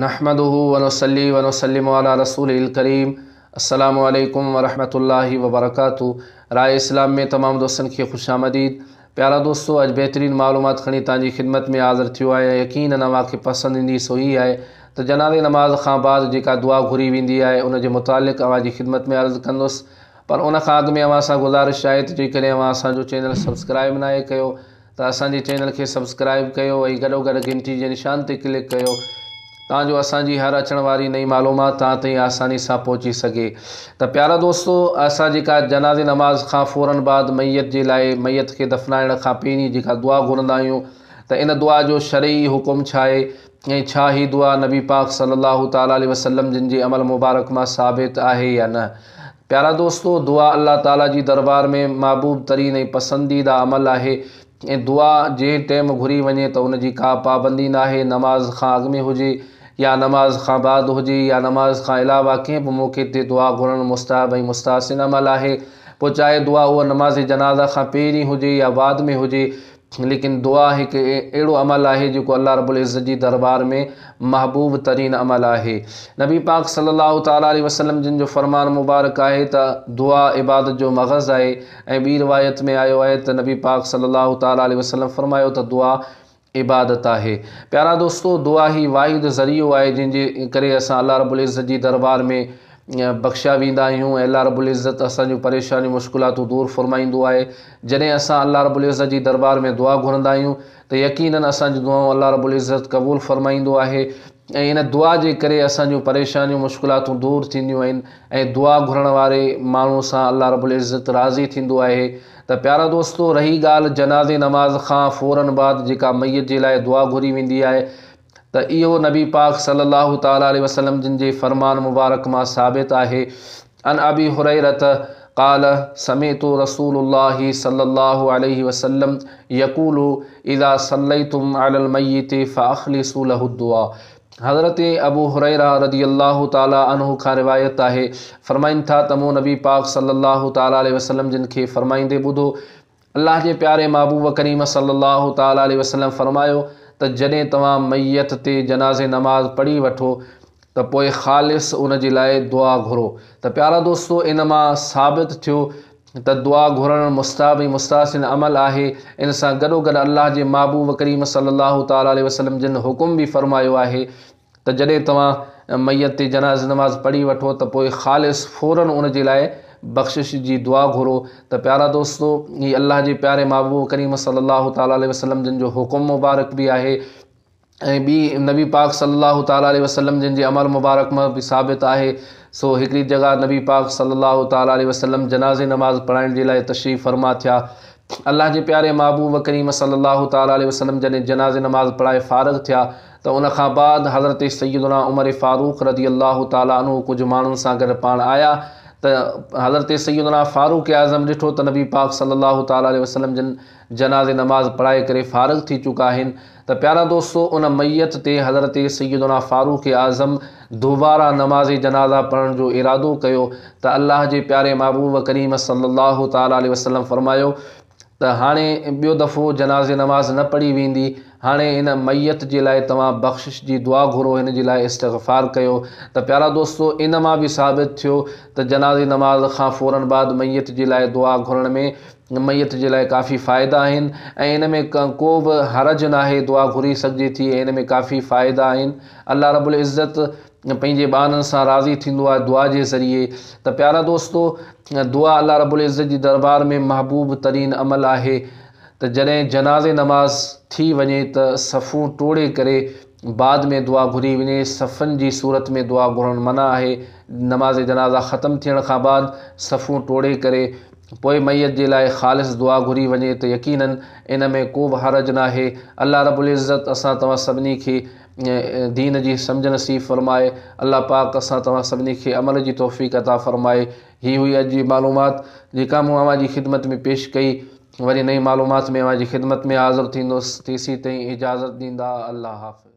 نحمده ونصلي ونسلم علي رسوله الڪريم السلام عليڪم ورحمة الله وبرڪاته راء اسلام ۾ تمام دوستن کي خوش آمديد پيارا دوستو اڄ بهترين معلومات کڻي توهان جي خدمت ۾ حاضر ٿيو آهيان يقينن اوهان کي پسند ايندي سو هي آهي ته جنازي نماز کان بعد جيڪا دعا گهري ويندي آهي ان جي متعلق اوهان جي خدمت ۾ عرض ڪندس پر ان کان اڳ ۾ اوهان سان گذارش آهي ته جيڪڏهن اوهان اسان جو چينل سبسڪرائب ناهي ڪيو ته اسان جي چينل کي سبسڪرائيب ڪيو ۽ گڏوگڏ گهنٽي جي نشان تي ڪلڪ ڪيو تان جو اسان جي هر اچڻ واري نئين معلومات توهان تائين آساني سان پهچي سگهي ته پيارا دوستو اسان جيڪا جنازي نماز کان فورن بعد ميت جي لاء ميت کي دفنائڻ کان پهرين جيڪا دعا گهرندا آهيون ته ان دعا جو شرعي حڪم ڇا آهي ۽ ڇا هي دعا نبي پاڪ صلي الله تعالٰي عليه وسلم جن جي عمل مبارڪ مان ثابت آهي يا نه. پيارا دوستو! دعا الله تعاليٰ جي دربار ۾ محبوب ترين ۽ پسنديده عمل آهي ۽ دعا جنهن ٽيم گهري وڃي ته ان جي ڪا پابندي ناهي، نماز کان اڳ ۾ هجي يا نماز کان بعد هجي يا نماز کان علاوه ڪنهن به موقعي تي دعا گهرڻ مستحب ۽ مستحسن عمل آهي پوء چاهي دعا اها نماز جنازه کان پهرين هجي يا بعد ۾ هجي. ليڪن دعا هڪ اهڙو عمل آهي جيڪو الله رب العزت جي دربار ۾ محبوب ترين عمل آهي. نبي پاڪ صلي الله تعالٰي عليه وسلم جن جو فرمان مبارڪ آهي ته دعا عبادت جو مغز آهي ۽ ٻي روايت ۾ آيو آهي ته نبي پاڪ صلي الله تعالٰي عليه وسلم فرمايو ته دعا عبادت آهي. پيارا دوستو دعا هي واحد ذريعو آهي جنهن جي ڪري اسان الله رب العزت جي دربار ۾ بخشيا ويندا آهيون ۽ الله رب العزت اسان جون پريشانيون مشڪلاتون دور فرمائيندو آهي جڏهن اسان الله رب العزت جي دربار ۾ دعا گهرندا آهيون ته يقيناً اسان جون دعائون الله رب العزت قبول فرمائيندو آهي ۽ ان دعا جي ڪري اسان جون پريشانيون مشڪلاتون دور ٿينديون آهن ۽ دعا گهرڻ واري ماڻهو سان الله رب العزت راضي ٿيندو آهي ته پيارا دوستو رهي ڳالهه جنازي نماز کان فوراً بعد جيڪا ميت جي لاء دعا گهري ويندي آهي ته اهو نبي پاڪ صلّي الله تعالٰي عليه وسلّم جن جي فرمان مبارڪ مان ثابت آهي، عن ابي هريرة قال سمعت رسول الله صلّي الله عليه وسلّم يقول اذا صليتم علي الميت فاخلصوا له الدعاء حضرت ابو هريره رضي الله تعالٰي عنه کان روايت آهي فرمائن ٿا ته مون نبي پاڪ صلّي الله تعالٰي عليه وسلّم جن کي فرمائيندي ٻڌو الله جي پياري محبوب ڪريم صلّي الله تعالٰي عليه وسلّم فرمايو ته جڏهن توهان ميت تي جنازي نماز پڙهي وٺو ته پوء خالص ان جي لاء دعا گهرو ته پيارا دوستو ان مان ثابت ٿيو ته دعا گهرڻ مستحب ۽ مستحسن عمل آهي ان سان گڏوگڏ الله جي محبوب ڪريم صلّي الله تعالٰي عليه وسلّم جن حڪم به فرمايو آهي ته جڏهن توهان ميت تي جنازي نماز پڙهي وٺو ته پوء خالص فوراً ان جي لاء بخشش جي دعا گهرو ته پيارا دوستو هي الله جي پياري محبوب ڪريم صلي الله تعالٰي عليه وسلم جن جو حڪم مبارڪ به آهي ۽ ٻي نبي پاڪ صلي الله تعالٰي عليه وسلم جن جي عمل مبارڪ مان به ثابت آهي سو هڪڙي جڳهه نبي پاڪ صلي الله تعالٰي عليه وسلم جنازي نماز پڙهائڻ جي لاء تشريف فرما ٿيا الله جي پياري محبوب ڪريم صلي الله تعالٰي عليه وسلم جڏهن جنازي نماز پڙهائي فارغ ٿيا ته ان کان بعد حضرت سيدنا عمر فاروق رضي الله تعالٰي عنه ڪجهه ماڻهن سان گڏ پاڻ آيا ته حضرت سيدنا فاروق اعظم ڏٺو ته نبي پاڪ صلي الله تعالٰي عليه وسلم جن جنازي نماز پڙهائي ڪري فارغ ٿي چڪا آهن ته پيارا دوستو ان ميت تي حضرت سيدنا فاروق اعظم دوباره نماز جنازه پڙهڻ جو ارادو ڪيو ته الله جي پياري محبوب ڪريم صلي الله تعالٰي عليه وسلم فرمايو ته هاڻي ٻيو دفعو جنازي نماز نه پڙهي ويندي، هاڻي هن ميت جي لاء توهان بخشش جي دعا گهرو هن جي لاء استغفار ڪيو ته پيارا دوستو ان مان به ثابت ٿيو ته جنازي نماز کان فوراً بعد ميت جي لاء دعا گهرڻ ۾ ميت جي لاء ڪافي فائدا آهن ۽ ان ۾ ڪو به حرج ناهي دعا گهري سگهجي ٿي ۽ ان ۾ ڪافي فائدا آهن الله رب العزت پنهنجي ٻانهن سان راضي ٿيندو آهي دعا جي ذريعي ته پيارا دوستو دعا الله رب العزت جي دربار ۾ محبوب ترين عمل آهي ته جڏهن جنازي نماز ٿي وڃي ته صفون ٽوڙي ڪري بعد ۾ دعا گهري وڃي صفن جي صورت ۾ دعا گهرڻ منع آهي نماز جنازه ختم ٿيڻ کان بعد صفون ٽوڙي ڪري پوء ميت جي لاء خالص دعا گهري وڃي ته يقيناً ان ۾ ڪو به حرج ناهي الله رب العزت اسان توهان سڀني کي دين جي سمجهه نصيب فرمائي الله پاڪ اسان توهان سڀني کي عمل جي توفيق عطا فرمائي هي هئي اڄ جي معلومات جيڪا مون اوهان جي خدمت ۾ پيش ڪئي وري نئين معلومات ۾ اوهان جي خدمت ۾ حاضر ٿيندس تيسين تائين اجازت ڏيندا الله حافظ.